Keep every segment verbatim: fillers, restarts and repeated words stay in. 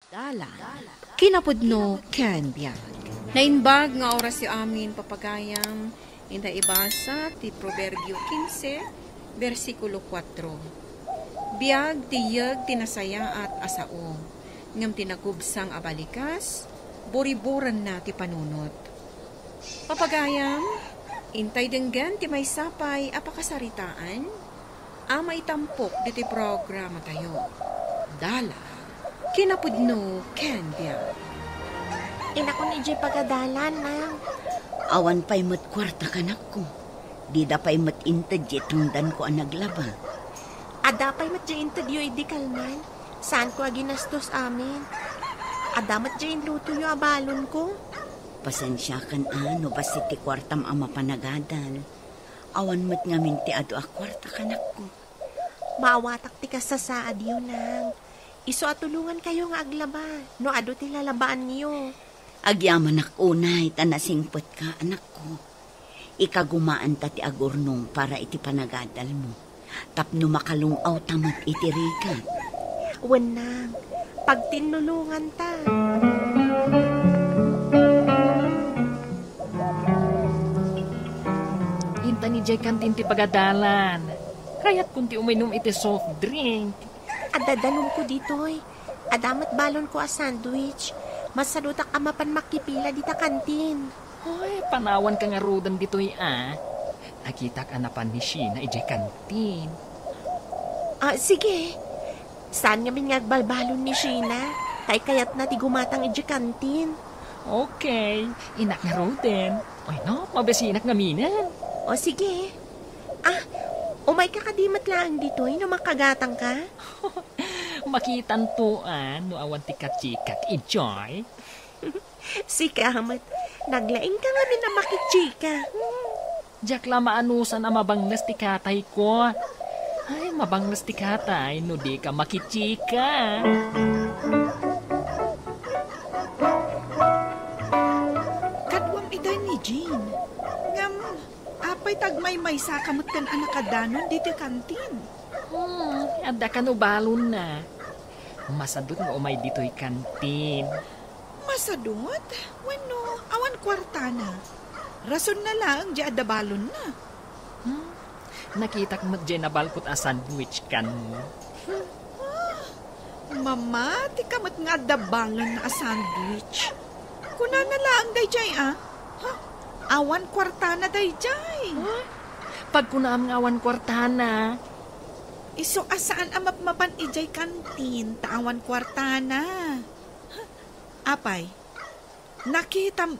Dalan, kinapudno ken biag. Naimbag nga orasyo amin, papagayam, inta ibasa ti Proverbio kinse, bersikulo kuatro. Biag ti yeg ti nasayaat a sao, ngem ti nagubsang a balikas, buriburanna ti panunot. Papagayam, intay denggen ti maysa pay a pakasaritaan a maitampok ditoy programatayo. Dalan, kinapudno ken biag. Inakon idiay pagadalan, Nang. Awan pay met kuarta, kanakko. Dida pay met inted diay tungdanko a naglaba. Adda pay met diay intedyo idi kalman. Saanko a ginastos amin. Adda met diay inlutoyo a balonko. Pasensiakan a no bassit ti kuartam a mapanagadal. Awan met ngamin ti adu a kuarta, kanakko. Maawatak ti kasasaadyo, Nang. Isu a tulongankayo nga aglaba no adu ti lalabaanyo. Agyamanak unay ta nasingpetka, anakko. Ikagumaanta ti agurnong para iti panagadalmo, tapno makalung-awta met iti rigat. Wen, Nang, pagtinnulonganta. Intan idiay kantin ti pagadalan. Kayatkon ti uminom iti soft drink. Adda danumko ditoy. Adda met balonko a sandwich. Masadutak a mapan makipila dita kantin. Ay, panawanka ngaruden ditoy a. Nakitak a napan ni Sheena idiay kantin. Ah, sige. Saan ngamin nga agbalbalon ni Sheena? Kaykayatna ti gumatang idiay kantin. Okay, innak ngaruden. Ay, no, mabesinak ngaminen. O, sige. Ah, umayka kadi met laeng ditoy no makagatangka? Makitanto a no awan ti kachikak idiay. Sika met, naglaingka ngamin a makichika. Diak la maanusan a mabangles ti katayko. Ay, mabangles ti katay no dika makichika. Kaduam itay ni Jean. Ngem, apay ta agmaymaysaka met ken a nakadanon ditoy kantin? Hmm, adda kano balonna. Masadut nga umay ditoy kantin. Masadut? Wenno, awan kuartana? Rasonna laeng diay adda balonna. Hmm, nakitak met diay nabalkot a sandwich kano. Ah, mamatika met nga adda balonna a sandwich. Kunana laeng daydiay, a? Ha? Awan kuartana daydiay. Huh? Pagkunaam nga awan kuartana. Isu a saan a mapmapan idiay kantin ta awan kuartana. Apay, nakitam-,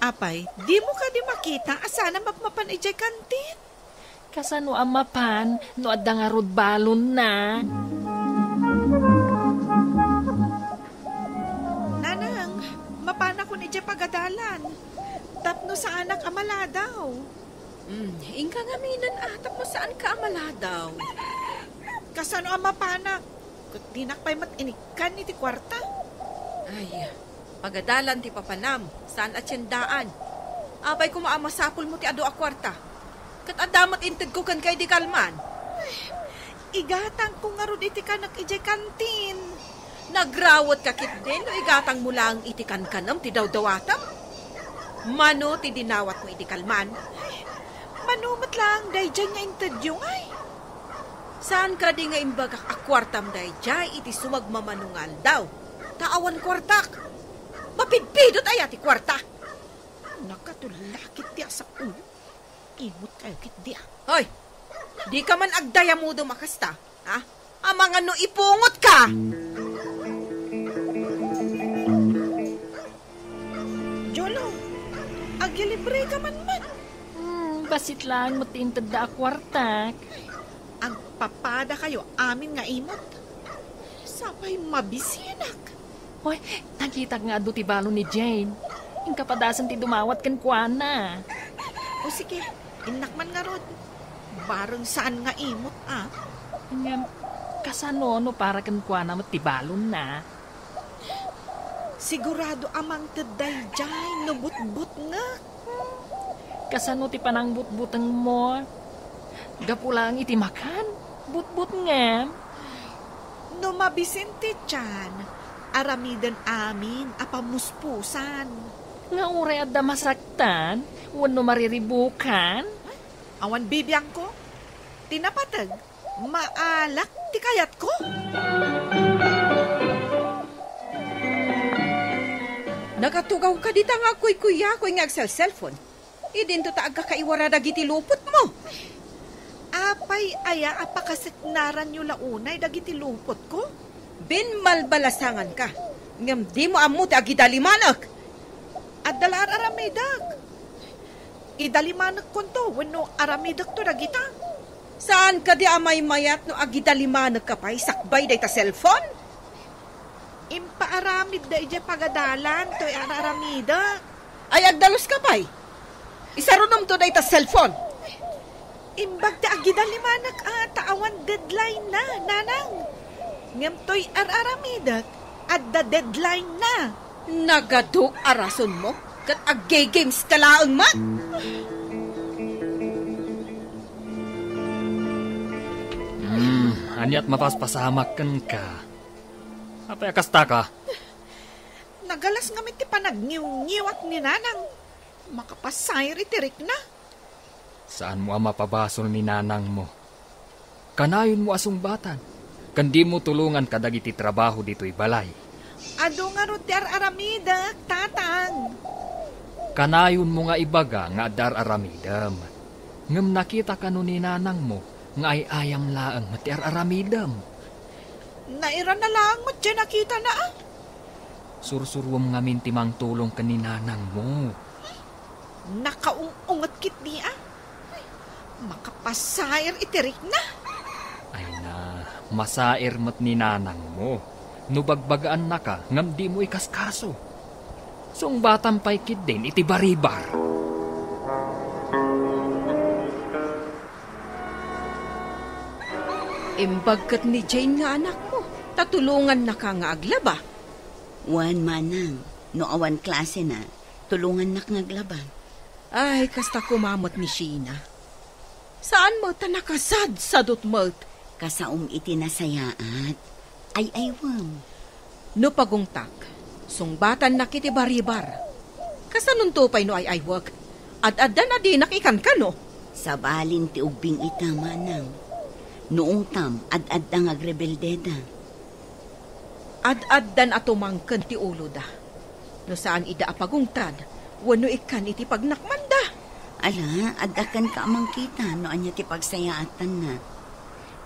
apay, dimo kadi makita a saan a mapmapan idiay kantin? Kasano a mapan no adda ngarud balonna? Nanang, mapanakon idiay pagadalan. Tapno saanak a maladaw. Hmm, inka ngaminen a tapno saanka a maladaw. Kasano a mapanak? Ket dinak pay met inikkan iti kuarta. Ay, pagadalan ti papanam, saan a tiendaan. Apay koma a masapulmo ti adu a kuarta? Ket adda met intedko kenka idi kalman. Ay, igatangko ngarud iti kanek idiay kantin. Nagrawetka ketdin no igatangmo laeng iti kankanem ti dawdawatem? Mano ti dinawatmo idi kalman? Ay, mano met laeng daydiay nga intedyo, ngay? Saan kadi nga imbagak a kuartam daydiay iti sumagmamano nga aldaw? Ta awan kuartak. Mapidpidot aya ti kuarta? Nakatulakit ti asaon. Imot kayo ketdi a. Hoy! Dika man agdayamudom a kasta, ha? Amangan no ipungotka! Jolo, agyalibreka man met. Hmm, bassit laeng met ti intedda a kuartak. Agpapada kayo amin nga imot. Sapay mabisinak. Hoy, nakitak nga adu ti balon ni Jane. Inkapadasan ti dumawat kenkuana. O sige, innak man ngarud. Bareng saan nga imot, a. Ngem, kasano no para kenkuana met ti balonna? Sigurado a mangted daydiay no butbutngek. Kasano ti panangbutbutengmo? Gapu laeng iti makan, butbutngem. No mabisin ti tian, aramiden amin a pamuspusan. Nga uray adda masaktan wenno mariribukan? Awan bibiangko. Ti napateg, maalak ti kayatko. Nagatugawka dita nga agkuykuyyakoy nga agselselpon. Idinto ta agkakaiwara dagiti lupotmo. Apay aya a pakaseknaranyo la unay dagiti lupotko? Binmalbalasanganka, ngem dimo ammo ti agidalimanek. Adda la ar-aramidek. Idalimanekkonto wenno aramidekto dagita? Saan kadi a maymayat no agidalimanekka pay sakbay dayta cellphone? Impaaramidda idiay pagadalan toy ar-aramidek. Ay, agdaluska pay? Isarunomto dayta cellphone. Imbag ti agidalimanek a ta awan deadline na, nanang. Ngem toy ar-aramidek, adda deadline na. Nagadok a rasonmo, ket aggagameka laeng met. Hmm, aniat mapaspasamak kenka? Apay a kastaka? Nagalas ngamin ti panagniwngiwak ni nanang. Makapasair iti rikna. Saanmo a mapabasol ni nanangmo. Kanayonmo a sungbatan, ken dimo tulongan kadagiti trabaho ditoy balay. Adu ngarud ti ar-aramidek, tatang. Kanayonmo nga ibaga nga adda ar-aramidem. Ngem nakita kano ni nanangmo nga ay-ayam laeng met ti ar-aramidem. Nairana laeng met ti nakitana, a? Sursuruem ngamin ti mangtulong ken ni nanangmo. Nakaung-unget ketdi, a? Makapasair iti rikna. Ay na, masair met ni nanangmo no bagbagaannaka ngem dimo ikaskaso. Sungbatan pay ketdin iti baribar. Imbag ket ni Jane nga anakmo, ta tulongannaka nga aglaba. Wen, manang, no awan klasena, tulongannak nga aglaba. Ay, kasta koma met ni Sheena. Saan met ta nakasadsadot met. Kasaom iti nasayaat. Ay-aywem. No pagungtak, sungbatannak iti baribar. Kasanonto pay no ay-aywek? Ad-addan a dinak ikankano. Sabalin ti ubbing ita, manang. No ungtam, ad-adda nga agrebeldeda. Ad-addan a tumangken ti uloda. No saan ida a pagungtad, wenno ikkan iti pagnakmanda. Ala, adda kenka a mangkita no ania ti pagsayaatanna.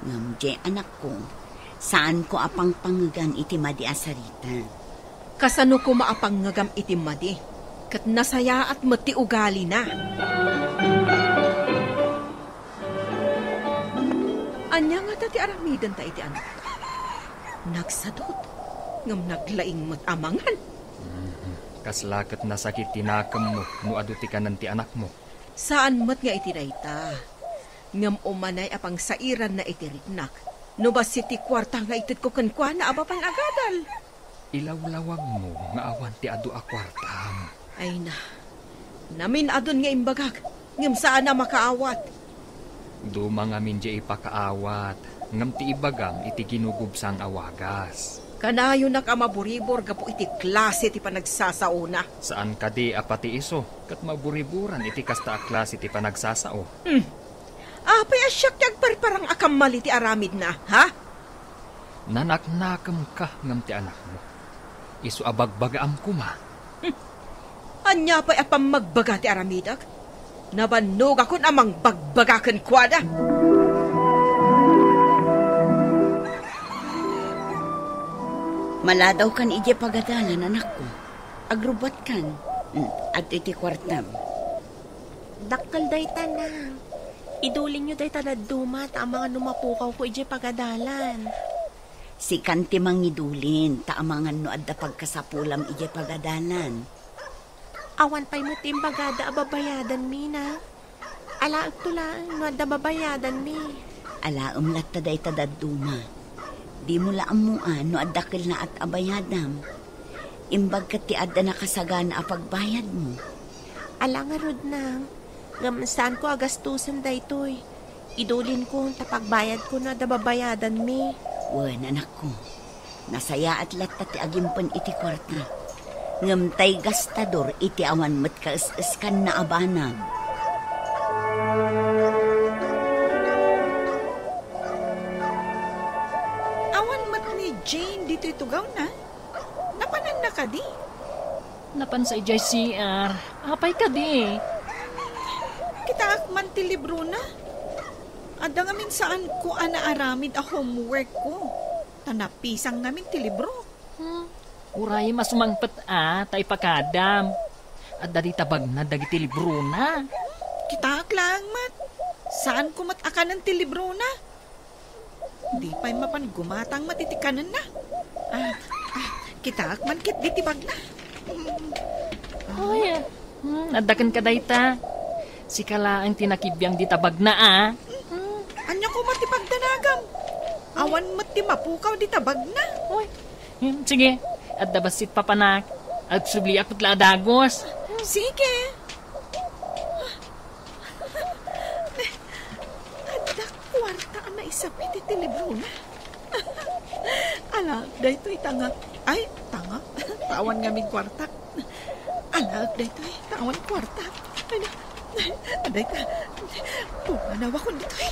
Ngem, Jay, anakko, saanko a pangpangegan iti madi a sarita. Kasano koma a pangngegam iti madi, ket nasayaat met ti ugalina? Ania ngata ti aramidenta iti anakta? Nagsadut, ngem naglaing met a mangan. Mhm. Kasla ket nasakit ti nakemmo no adu ti kanen ti anakmo. Saan met nga iti dayta. Ngem umanay a pangsairanna iti riknak no bassit ti kuarta nga itedko kenkuana a mapan agadal. Ilawlawagmo nga awan ti adu a kuartam. Ay na, namin-adun nga imbagak, ngem saan a makaawat. Duma ngamin diay ipakaawat, ngem ti ibagam iti ginugubsang a wagas. Kanayonak a maburibor gapu iti klase ti panagsasaona. Saan kadi a pati isu ket maburiboran iti kasta a klase ti panagsasao? Hmm. Apay a siak ti agparparang a kammali ti aramidna, ha? Nanaknakemka ngem ti anakmo. Isu a bagbagaam koma. Hmm. Ania pay a pammagbaga ti aramidek? Nabannogakon a mangbagbaga kenkuada. Maladawkan idiay pagadalan, anakko. Agrubbuatkan. Hmm, adtoy ti kuartam. Dakkel dayta, nang. Idulinyo dayta dadduma ta amangan no mapukawko idiay pagadalan. Sikan ti mangidulin ta amangan no adda pagkasapulam idiay pagadalan. Awan pay met ti imbagada a babayadanmi, nang. Alaekto laeng no adda babayadanmi. Alaem latta dayta dadduma. Dimo la ammoan no adda kellaat a bayadam. Imbag ket ti adda nakasagana a pagbayadmo. Ala ngarud, nang, ngem saanko a gastusen daytoy. Idulinko ta pagbayadko no adda babayadanmi. Wen, anakko. Nasayaat latta ti agimpen iti kuarta. Ngem tay gastador iti awan met kaes-eskanna a banag. Awan met ni Jane ditoy tugawna. Napananna kadi? Napansa idiay C R. Apay kadi? Kitaak man ti librona. Adda ngamin saanko a naaramid a homeworkko. Ta napisang ngamin ti libro. Hmm. Urayem a sumangpet a ta ipakadam. Adda di tabagna dagiti librona. Kitaak laeng met. Saanko met a kanen ti librona. Di pay mapan gumatang met iti kanenna. Ah, ah, kitaak man ketdi ti bagna. Mm. Oy, hmm, adda kenka dayta. Sika laeng ti nakibiang dita bagna, a. Hmm. Ania koma ti pagdanagam? Awan met ti mapukaw dita bagna. Oy. Hmm, sige, adda bassit papanak. Agsubliak met la a dagus. Sige. Adda kuarta a naisapit iti librona. Alaek daytoy, tanga. Ay, tanga. Awan ngamin kuarta. Alaek daytoy, awan kuarta. Ay, na. Adayta. Pumanawakon ditoy.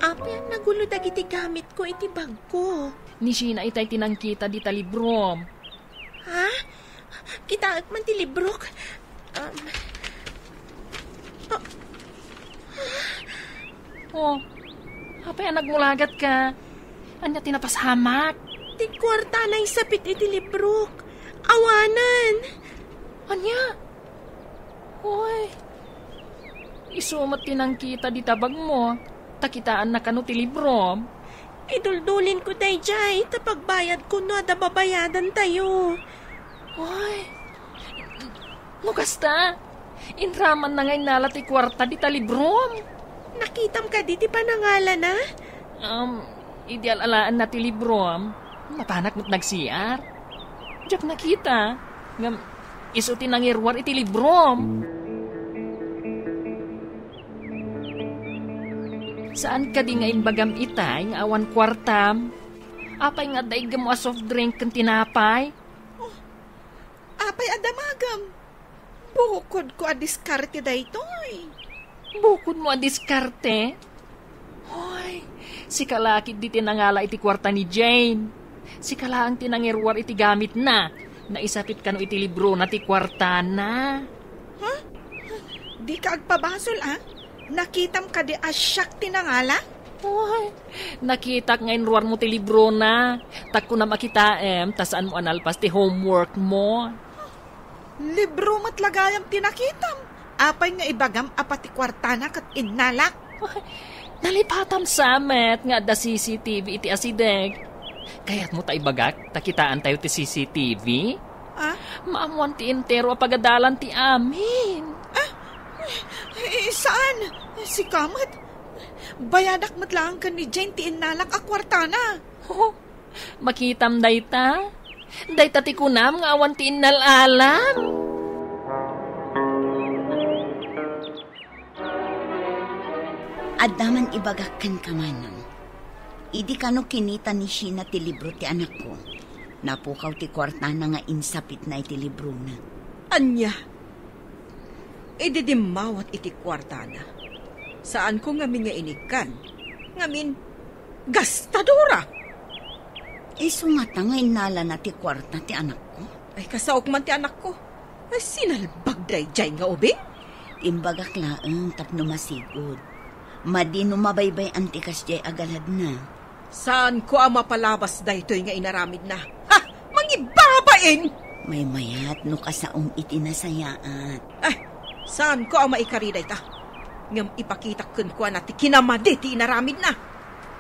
Apay a nagulo dagiti gamitko iti bagko? Ni Sheena itay ti nangkita dita librom. Ha? Kitaek man ti librok. Um, oh. Oh, apay a nagmulagatka? Ania ti napasamak? Ti kuarta a naisapit iti librok. Awanen. Ania? Hoy, isu met ti nangkita dita bagmo, ta kitaanna kano ti librom? Iduldulinko daydiay ta pagbayadko no adda babayadantayo. Hoy, no kasta, inramanna nga innala ti kuarta dita librom. Nakitam kadi ti panangalana? Um, idi al-alaenna ti librom, napanak met nag-C R. Diak nakita, ngem isu ti nangiruar iti librom. Saan kadi nga imbagam itay nga awan kuartam? Apay nga adda iggem a soft drink ken tinapay? Oh, apay a damagem? Bukodko a diskarte daytoy. Bukodmo a diskarte? Hoy, sika la ketdi ti nangala iti kuarta ni Jane. Sika laeng ti nangiruar iti gamitna. Naisapit kano iti librona ti kuartana. Ha? Dika agpabasol, a? Nakitam kadi a siak ti nangala? Hoy, nakitak nga inruarmo ti librona. Ta kunam a kitaem, ta saanmo a nalpas ti homeworkmo. Libro met la gayam ti nakitam. Apay nga ibagam a pati kuartana ket innalak? Nalipatam sa met nga adda C C T V iti asideg. Kayatmo ta ibagak ta kitaantayo ti C C T V? Ah? Maammoan ti entero a pagadalan ti amin. Ah? Eh, saan? Sika met? Bayadak met laeng ken ni Jane ti innalak a kuartana. Oh, makitam dayta? Dayta ti kunam nga awan ti innal-alam. Adda man ibagak kenka, Manong. Idi kano kinita ni Sheena ti libro ti anakko, napukaw ti kuartana nga insapitna iti librona. Ania? Idi dimmawat iti kuartana, saanko ngamin nga inikkan, ngamin gastadora. Isu ngata nga innalana ti kuarta ti anakko? Ay, kasaok man ti anakko. Ay, sinalbag daydiay nga ubing? Imbagak laeng tapno masigud. Madi no mabaybay-an ti kasdiay a galadna. Saanko a mapalabas daytoy nga inaramidna. Ha! Mangibabain! Maymayat no kasaom iti nasayaat. Ay, saanko a maikari dayta. Ngem ipakitak kenkuana ti kinamadi ti inaramidna.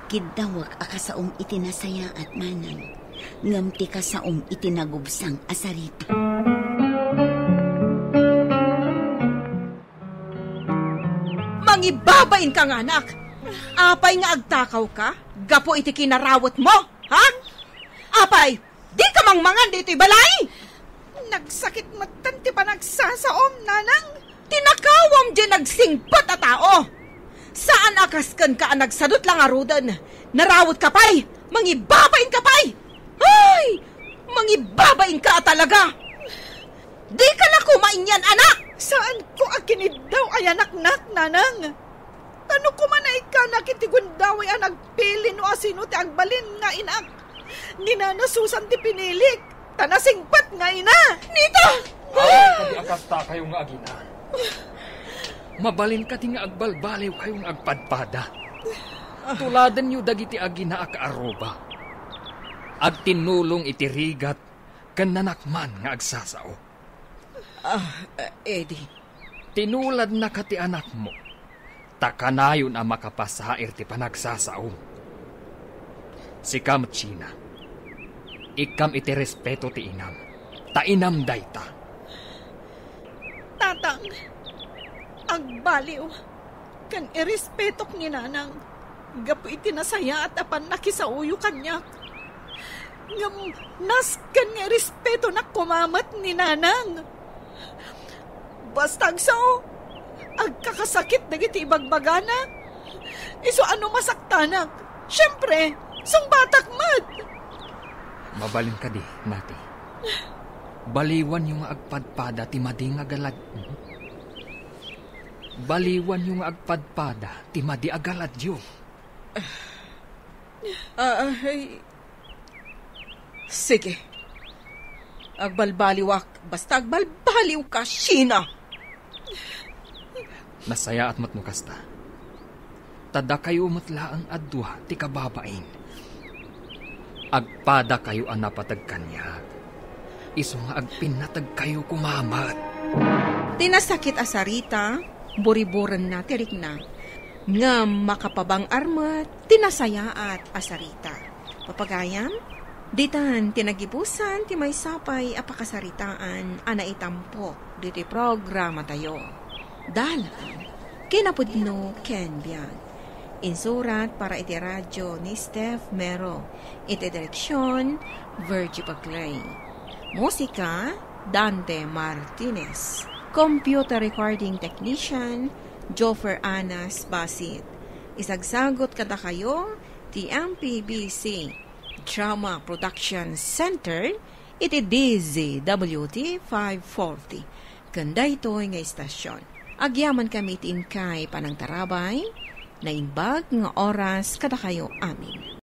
Kiddawek a kasaom iti nasayaat, Manang. Ngem ti kasaom iti nagubsang a sarita. Mangibabainka nga anak! Apay nga agtakawka gapu iti kinarawetmo? Ha? Apay, dika mangmangan ditoy balay? Nagsakit metten ti panagsasaom, nanang. Ti nakawam diay nagsingpet a tao. Saan a kas kenka a nagsadut la ngaruden. Narawet ka pay. Mangibabain ka pay. Ay! Mangibabain ka a talaga. Di ka la koma inian anak. Saan ko a kiniddaw a yanaknak, nanang. Tano koma naikkanak iti gundaway a nagpili no asino ti agbalin nga inak. Ni Nana Susan ti pinilik, ta nasingpet nga ina. Nita! Awan kadi a kasta kayo nga agina. Mabalin kadi nga agbalbaliw kayo nga agpadpada. Tuladenyo dagiti agina a kaaruba. Agtinnulong iti rigat ken nanakman nga agsasao. Ah, Eddie. Tinuladnaka ti anakmo, ta kanayon a makapasair ti panagsasao. Sika met, Sheena, ikkam iti respeto ti inam, ta inam dayta. Tatang, agbaliw, ken irespetok ni Nanang gapu iti nasayaat a pannakisaoyo kaniak. Ngem nasken nga irespetonak koma met ni Nanang. Basta agsao, agkakasakit dagiti ibagbagana. Isu a no masaktanak, siempre, sungbatak met. Mabalin kadi, Nati. Baliwanyo nga agpadpada ti madi nga galad-, baliwanyo nga agpadpada ti madi a galadyo. Ah, ah, ay. Sige. Agbalbaliwak. Basta agbalbaliwka, Sheena. Nasayaat met no kasta. Ta dakayo met laeng a dua ti kababain. Agpadakayo a napateg kaniak. Isu nga agpinnategkayo koma met. Ti nasakit a sarita, buriburenna ti rikna. Ngem makapabang-ar met ti nasayaat a sarita. Papagayam, ditan ti nagibusan ti maysa pay a pakasaritaan a naitampok ditoy programatayo. Dalan, kinapudno ken biag. Insurat para iti radyo ni Steph Mero. Iti direksyon, Virgie Bagley. Musika, Dante Martinez. Computer recording technician, Joffer Anas Basit. Isagsagot kadakayo ti M P B C Drama Production Center iti D Z W T five forty. Ken daytoy nga istasyon, agyamankami ti inkay panangtarabay, naimbag nga oras kadakayo amin.